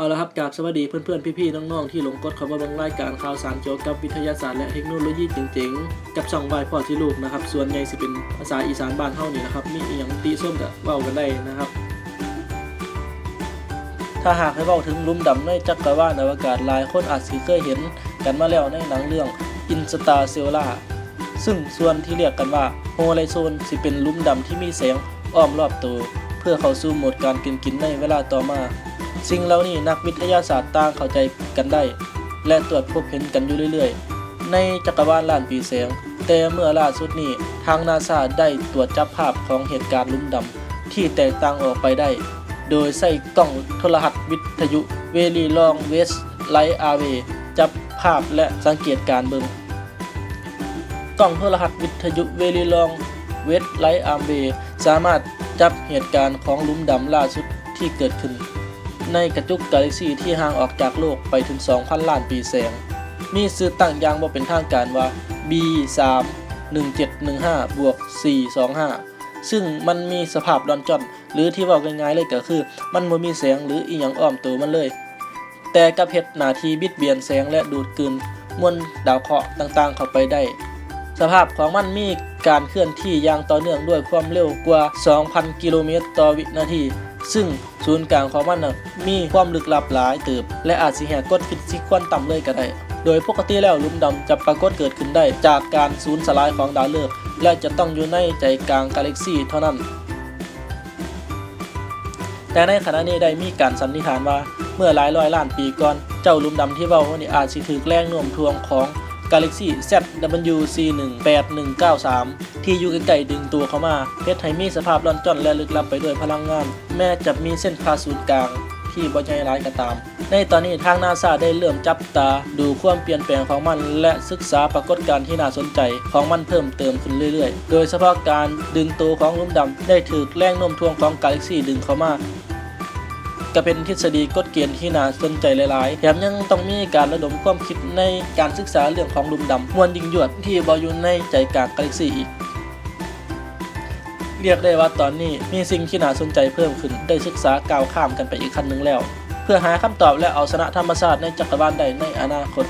ເອົາລະຄັບ ກາບສະຫວັດດີເພື່ອນໆ ພີ່ໆ ນ້ອງໆ ທີ່ຫຼົງກົດເຂົ້າມາເບິ່ງລາຍການຂ່າວສານກ່ຽວກັບວິທະຍາສາດ ແລະ ເທັກໂນໂລຢີເກັ່ງໆ ກັບຊ່ອງ Y Forty ລູກນະຄັບ. ສ່ວນໃຫຍ່ຊິເປັນພາສາອີສານບ້ານເຮົານີ້ນະຄັບ. ມີອີ່ຫຍັງຕິຊົມກະເວົ້າກັນໄດ້ນະຄັບ. ຖ້າຫາກໃຫ້ເວົ້າເຖິງຫຼຸມດຳໃນຈັກກະວານອະວະກາດ, ຫຼາຍຄົນອາດຊິເຄີຍເຫັນກັນມາແລ້ວໃນໜັງເລື່ອງ Interstellar ຊຶ່ງສ່ວນທີ່ລຽກກັນວ່າ Horizon ຊິເປັນຫຼຸມດຳທີ່ມີແສງອ້ອມລອບໂຕ ເພື່ອເຂົ້າສູ່ໂໝດການກືນກິນໃນເວລາຕໍ່ມາ. ສິ່ງເຫຼົ່ານີ້ນັກວິທະຍາສາດຕ່າງເຂົ້າໃຈກັນໄດ້ ແລະ ຕວດພົບເຫັນກັນຢູ່ເລື້ອຍໆ ໃນຈັກກະວານລ້ານປີແສງ. ແຕ່ເມື່ອລ່າສຸດນີ້ ທາງນາຊາໄດ້ຕວດຈັບພາບຂອງເຫດການຫຼຸມດຳທີ່ແຕກຕ່າງອອກໄປໄດ້ ໂດຍໃຊ້ກ້ອງໂທລະທັດວິທະຍຸ Very Long Wavelength Array ຈັບພາບ ແລະ ສັງເກດການເບິ່ງ. ກ້ອງໂທລະທັດວິທະຍຸ Very Long Wavelength Array ສາມາດຈັບເຫດການຂອງຫຼຸມດຳລ່າສຸດທີ່ເກີດຂຶ້ນໃນກະຈຸກກາແລັກຊີທີ່ຫ່າງອອກຈາກໂລກໄປເຖິງສອງພັນລ້ານປີແສງ. ມີຊື່ຕັ້ງຢ່າງບໍ່ເປັນທາງການວ່າ B ສາມ ໜຶ່ງເຈັດໜຶ່ງຫ້າ ບວກ ສີ່ສອງຫ້າ ຊຶ່ງມັນມີສະພາບລອນຈອນ ຫຼື ທີ່ເວົ້າງ່າຍໆເລີຍກະຄື ມັນບໍ່ມີແສງ ຫຼື ອີ່ຫຍັງອ້ອມໂຕມັນເລີຍ, ແຕ່ກັບເຮັດໜ້າທີ່ບິດບຽນແສງ ແລະ ດູດກືນມວນດາວເຄາະຕ່າງໆເຂົ້າໄປໄດ້. ສະພາບຂອງມັນມີການເຄື່ອນທີ່ຢ່າງຕໍ່ເນື່ອງດ້ວຍຄວາມເລັວກວ່າສອງພັນກິໂລເມດຕໍ່ວິນາທີ, ຊຶ່ງສູນກາງຂອງມັນນະມີຄວາມລຶກລັບຫຼາຍເຕີບ ແລະ ອາດຊິແຫກກົດຟີຊິກຄວານຕຳເລີຍກະໄດ້. ໂດຍປົກກະຕິແລ້ວ ຫຼຸມດຳຈະປາກົດເກີດຂຶ້ນໄດ້ຈາກການສູນສະຫຼາຍຂອງດາວເລີກ ແລະ ຈະຕ້ອງຢູ່ໃນໃຈກາງກາແລັກຊີເທົ່ານັ້ນ. ແຕ່ໃນຂະນະນີ້ໄດ້ມີການສັນນິຖານວ່າ ເມື່ອຫຼາຍຮ້ອຍລ້ານປີກ່ອນ, ເຈົ້າຫຼຸມດຳທີ່ເວົ້ານີ້ອາດຊິຖືກແຮງໂນ້ມຖ່ວງຂອງກາແລັກຊີ Z W C ໜຶ່ງແປດໜຶ່ງເກົ້າສາມ ທີ່ຢູ່ໃກ້ໆດຶງໂຕເຂົ້າມາ, ເຮັດໃຫ້ມີສະພາບລອນຈອນ ແລະ ລຶກລັບໄປດ້ວຍພະລັງງານ, ແມ້ຈະມີເສັ້ນຜ່າສູນກາງທີ່ບໍ່ໃຫຍ່ຫຼາຍກະຕາມ. ໃນຕອນນີ້ທາງນາຊາໄດ້ເລີ່ມຈັບຕາດູຄວາມປ່ຽນແປງຂອງມັນ ແລະ ສຶກສາປາກົດການທີ່ໜ້າສົນໃຈຂອງມັນເພີ່ມເຕີມຂຶ້ນເລື້ອຍໆ, ໂດຍສະເພາະການດຶງໂຕຂອງຫຼຸມດຳໄດ້ຖືກແຮງໂນ້ມຖ່ວງຂອງກາແລັກຊີດຶງເຂົ້າມາ ກະເປັນທິດສະດີກົດເກນທີ່ໜ້າສົນໃຈຫຼາຍໆ, ແຖມຍັງຕ້ອງມີການລະດົມຄວາມຄິດໃນການສຶກສາເລື່ອງຂອງຫຼຸມດຳມວນຍິ່ງຍວດທີ່ບໍ່ຢູ່ໃນໃຈກາງກາແລັກຊີອີກ. ລຽກໄດ້ວ່າຕອນນີ້ມີສິ່ງທີ່ໜ້າສົນໃຈເພີ່ມຂຶ້ນ, ໄດ້ສຶກສາກ້າວຂ້າມກັນໄປອີກຂັ້ນໜຶ່ງແລ້ວ ເພື່ອຫາຄຳຕອບ ແລະ ເອົາຊະນະທຳມະຊາດໃນຈັກກະວານໄດ້ໃນອະນາຄົດ.